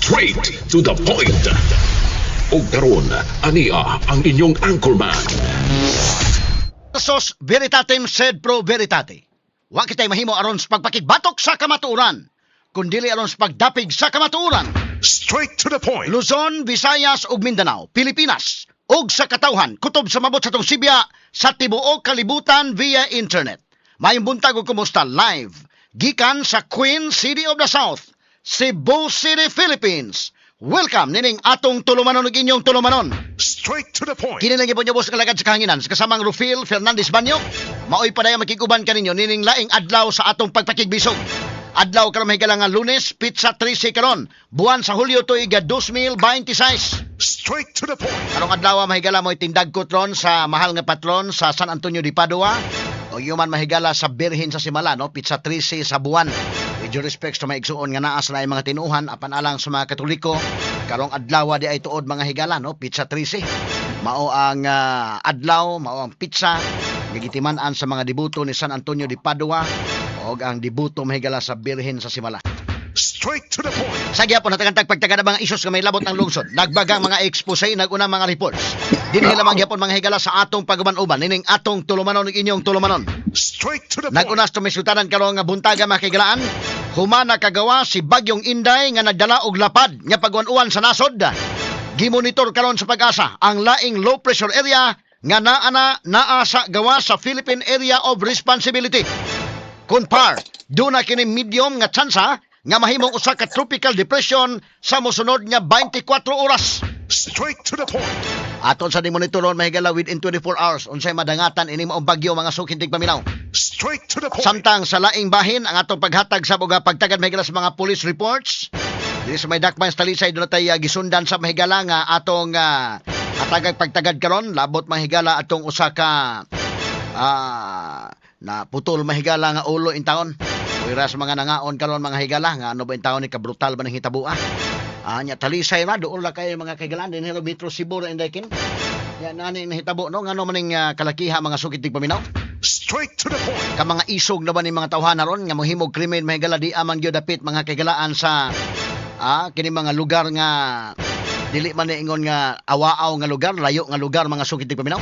Straight to the point. Ug karon, ania ang inyong anchorman. Versus veritatem sed pro veritate. Wa kitay mahimo aron sa pagpakigbatok sa kamatuoran, kundili aron sa pagdapig sa kamatuoran. Straight to the point. Luzon, Visayas ug Mindanao, Pilipinas ug sa katawhan kutob sa mabot sa atong sibya sa tibuok kalibutan via internet. Maayong buntag ug kumusta live gikan sa Queen City of the South, Cebu City, Philippines. Welcome nining atong tulumanon ug inyong tulumanon. Straight to the point. Kini lang gyud boss nga lagad sa kahanginan sa kasamang Rufil Fernandez Banyo. Maoy padayong makig-uban kaninyo nining laing adlaw sa atong pagpakigbisog. Adlaw karon, mahigala, nga Lunes, petsa 13 karon, buwan sa Hulyo, tuig 2026. Straight to the point. Karong adlaw, mahigala, mo tindagkot ron sa mahal nga patron sa San Antonio de Padua o yuman, mahigala, sa Birhen sa Simala, no, petsa 13 sa buwan. With due respects to mga igsuon nga naa sa laing mga tinuhan, apan alang sa mga Katoliko, karong adlaw di ay tuod, mga higala, no, petsa 13. Mao ang adlaw, mao ang petsa nga gitiman-an sa mga deboto ni San Antonio de Padua og ang deboto, mahigala, sa Birhen sa Simala. Straight to the point. Sa gyapon hatagan tag pagtaga mga isyos nga may labot ang lungsod. Nagbagang mga expose, naguna mga reports. Dinhi lamang gyapon, mga higala, sa atong paguban-uban nining atong tulumanon ug inyong tulumanon. Straight to the point. Nag-una sa tumisudanan karon nga buntaga, mga kahigalaan, human nakagawa si Bagyong Inday nga nagdala og lapad nga pagwan-uwan sa nasod. Gimonitor karon sa PAGASA ang laing low pressure area nga naa na naa sa gawa sa Philippine Area of Responsibility. Kun PAR, duna kini medium nga tsansa nga mahimong usa ka tropical depression sa mosunod nga 24 oras. Straight to the point. Aton sa monitoron, mahigala, within 24 hours unsay madangatan ini maong bagyo, mga suking tigpaminaw. Straight to the point. Samtang sa laing bahin, ang atong paghatag sa mga pagtagad, mahigala, sa mga police reports dili sa may dakbayan sa Talisay, doon tay gisundan sa, mahigala, nga atong hatagag pagtagad karon labot, mahigala, atong usa ka na putol, mahigala, nga ulo in taon. Pwera sa mga nangaon karon, mga higala, nga ano ba in taon ni, kabrutal ba ng hitabua. Nya Talisay ra dool ra kayo, mga kahigalaan, dinhi Metro Cebu ra indekin. Ya nani nahitabo, no, ngano maning kalakiha, mga sukit paminaw. Straight to the point. Ka mga isog na ba ni mga tawhana ron nga mohimog krimen, mahigala, di amang gyud dapit, mga kahigalaan, sa kini mga lugar nga dili man ni ingon nga awaaw nga lugar, layo nga lugar, mga sukit paminaw.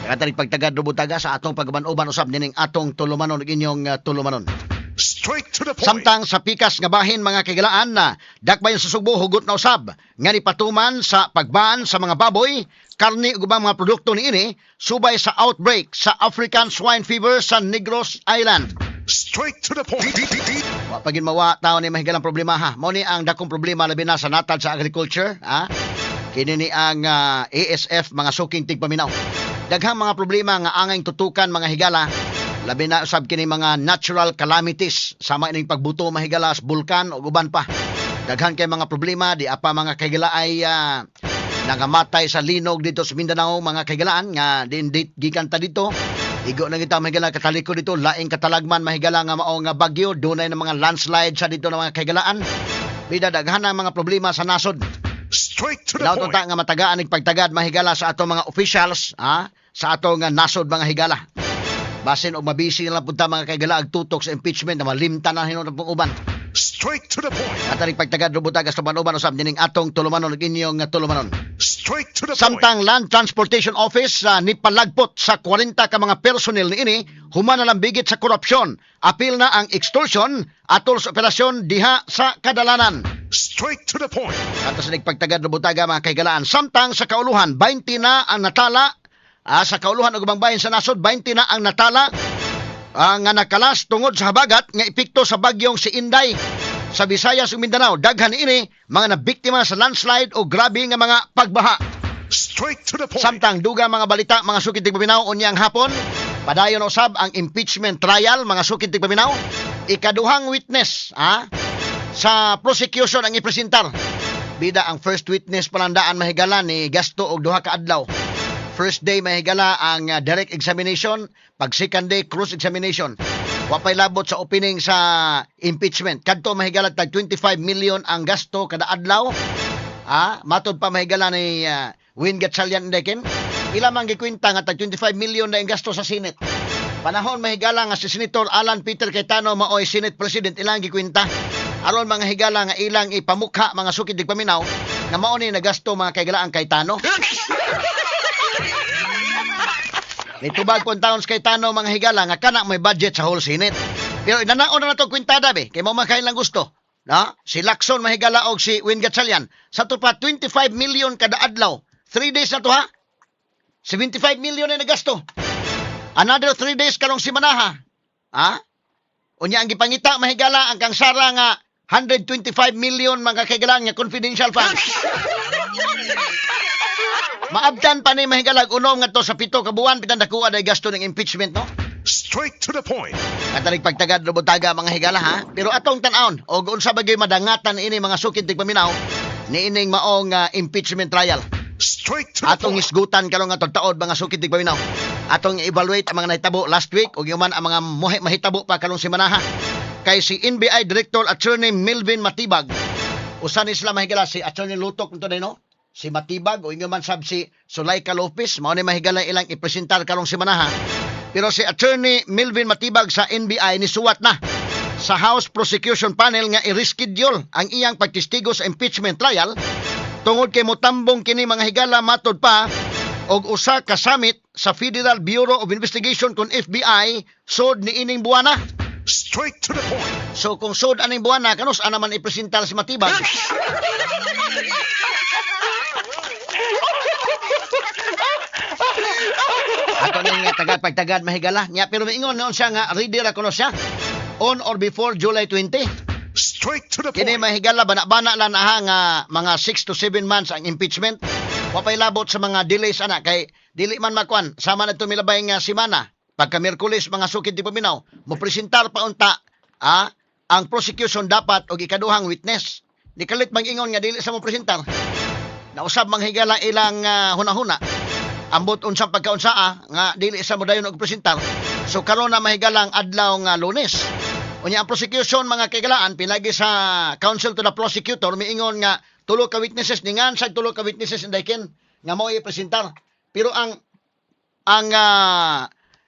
Kaya pagtagad rubutaga sa atong pagban-uban usab nining atong tulumanon ug inyong tulumanon. Straight to the point. Samtang sa pikas nga bahin, mga kahigalaan, na dakbayan sa Sugbo hugot na usab nga nipatuman sa pagban sa mga baboy, karni ug ubang mga produkto niini subay sa outbreak sa African Swine Fever sa Negros Island. Straight to the point. Wa pa gin mawa tawo ni mahigalang problema ha. Mao ni ang dakong problema labi na sa natad sa agriculture, ha. Kini ni ang ASF, mga suking tigpaminaw. Daghang mga problema nga angay tutukan, mga higala. Labi na usab kini mga natural calamities sama ining pagbuto, mahigala, sa bulkan ug uban pa. Daghan kay mga problema di apa, mga kahigala, ay nangamatay sa linog dito sa Mindanao, mga kahigalaan, nga din di, gikan ta dito. Igo na kita, mahigala, kataliko dito, laing katalagman, mahigala, nga mao nga bagyo, dunay ng mga landslide sa dito ng mga kahigalaan. Bida daghan ang mga problema sa nasod. Straight to the Hinaut point. Unta nga matagaan ig pagtagad, mahigala, sa atong mga officials, ha, sa atong nasod, mga higala. Basin og mabisi na lang punta, mga kahigala, ag tutok sa impeachment na malimtan na hinuon pong uban. Straight to the point. At aring pagtagad rubutag sa uban usab nining atong tulumanon ug inyong tulumanon. Straight to the point. Samtang Land Transportation Office nipalagpot sa 40 ka mga personnel niini human nalambigit sa korupsyon. Apil na ang extortion atol sa operasyon diha sa kadalanan. Straight to the point. Ato sa nagpagtagad rubutaga, mga kahigalaan. Samtang sa kauluhan, 20 na ang natala. Sa kauluhan ug ubang bahin sa nasod, 20 na ang natala nga nakalas tungod sa habagat nga epekto sa bagyong si Inday. Sa Visayas ug Mindanao, daghan ini mga nabiktima sa landslide o grabe nga mga pagbaha. Straight to the point. Samtang duga mga balita, mga sukit tigpaminaw, unyang hapon, padayon usab ang impeachment trial, mga sukit tigpaminaw. Ikaduhang witness sa prosecution ang ipresentar. Bida ang first witness palandaan, mahigala, ni gasto og 2 ka adlaw. First day, mahigala, ang direct examination, pag second day, cross examination. Wa pay labot sa opening sa impeachment. Kadto, mahigala, tag 25 million ang gasto kada adlaw. Matod pa, mahigala, ni Win Gatchalian Deken. Ila man gikwenta nga tag 25 million na ang gasto sa Senate. Panahon, mahigala, nga si Senator Alan Peter Cayetano maoy Senate President ilang gikwenta. Aron, mga higala, nga ilang ipamukha, mga suki tigpaminaw, nga mao ni nagasto, mga kaigalaan, Cayetano. Nitubag pong taon sa Cayetano, mga higala, nga kana may budget sa whole Senate. Pero inanaon na nato kwintada be, kay mao man kay lang gusto. Na? Si Lacson, mahigala, og si Win Gatchalian. Sa to pa 25 million kada adlaw. 3 days na to ha. 75 million na nagasto. Another 3 days karong simanaha. Ha? Unya ang gipangita, mahigala, ang kang Sara nga 125 million, mga kaigalaan, nga confidential funds. Maabtan pa ni, mahigalag, unom ngadto sa 7 ka buwan bitan dakuha day gasto ng impeachment, no? Straight to the point. Katanig pagtagad rubutaga, mga higala, ha. Pero atong tan-awon og unsa ba gyud madangatan ini, mga sukid tigpaminaw, niining maong impeachment trial. Straight to the Atong point. Isgutan karon nga taod, mga sukid tigpaminaw. Atong evaluate ang mga nahitabo last week ug human ang mga mahitabo pa karong semanaha. Kay si NBI Director Attorney Melvin Matibag. Usa ni sila, mahigala, si Attorney Lutok nito no? Si Matibag o ingon man sab si Sulaika Lopez mao ni, mahigala, ilang ipresentar karong semanaha. Pero si Attorney Melvin Matibag sa NBI ni suwat na sa House Prosecution Panel nga i-reschedule ang iyang pagtestigo sa impeachment trial tungod kay motambong kini, mga higala, matod pa og usa ka summit sa Federal Bureau of Investigation kon FBI sod niining buwana. Straight to the point. So kung sod aning buwana, kanus ana man ipresentar si Matibag? Ato ning nga tagad pagtagad, mahigala nya, pero miingon noon siya nga ready ra kuno siya on or before July 20. Straight to the Kini point. mahigala, bana-bana lang na nga mga 6 to 7 months ang impeachment. Wa pay labot sa mga delays ana kay dili man makuan sama na milabay nga semana. Pagka Miyerkules, mga sukid di paminaw, mo presentar pa unta ang prosecution dapat og ikaduhang witness. Ni kalit mag-ingon nga dili sa mo presentar. Nausab, mga higala, ilang hunahuna. Ambot unsang pagkaunsaa nga dili sa mo dayon og presentar. So karon na, mahigalang, adlaw nga Lunes. Unya ang prosecution, mga kaigalaan, pinagi sa counsel to the prosecutor, miingon nga tulo ka witnesses ningan sa tulo ka witnesses indayken nga mao ipresentar. Pero ang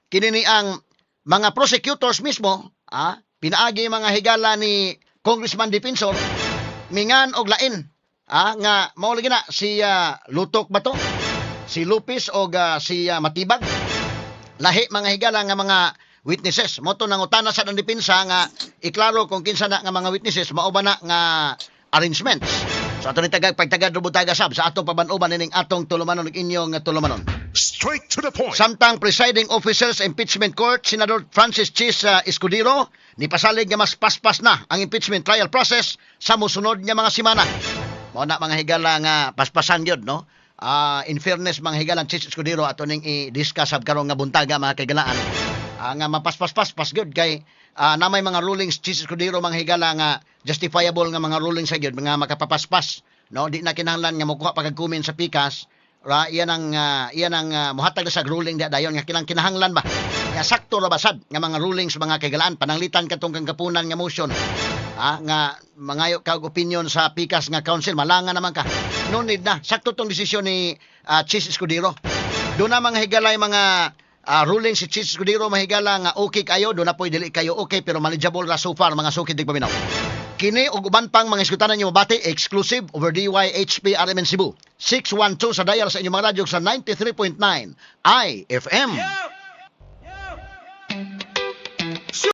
kini ni ang mga prosecutors mismo, pinaagi, mga higala, ni Congressman Defensor, mingan og lain nga mao lagi na si Lutok ba to, si Lopez og si Matibag, lahi, mga higala, nga mga witnesses. Mao to nangutana sa ang depensa nga iklaro kung kinsa na nga mga witnesses, mao ba na nga arrangements. So ato ni tagag pagtagad rubutaga sab sa atong paban-uban nining atong tulumanon ug inyong tulumanon. Straight to the point. Samtang presiding officers impeachment court, Senador Francis Chis Escudero, ni pasalig nga mas paspas na ang impeachment trial process sa mosunod nga mga semana. Mao na, mga higala, nga paspasan gyud, no? In fairness, mga higala, Chis Escudero, ato ning i-discuss sab karon nga buntaga, mga kaigalaan. Nga mapaspaspas gyud kay namay mga rulings Chis Escudero, mga higala, nga justifiable nga mga rulings sa gyud nga makapapaspas, no? Di na kinahanglan nga mokuha pa kag comment sa pikas ra. Iyan ang mohatag na sa ruling di dayon nga kinang kinahanglan ba nga sakto ra ba sad nga mga rulings, mga kaigalaan. Pananglitan katong kang Kapunan nga motion nga mangayo ka og opinion sa pikas nga council, malanga naman ka. No need na, sakto tong desisyon ni Chis Escudero. Do na, mga higalay, mga ruling si Chis Escudero, mahigala, nga okay kayo, do na po'y dili kayo okay, pero manageable ra so far, mga sukid paminaw. Kini ug uban pang mga isgutanan nyo mabati exclusive over DYHP RMN Cebu 612 sa dial sa inyong mga radyo sa 93.9 IFM.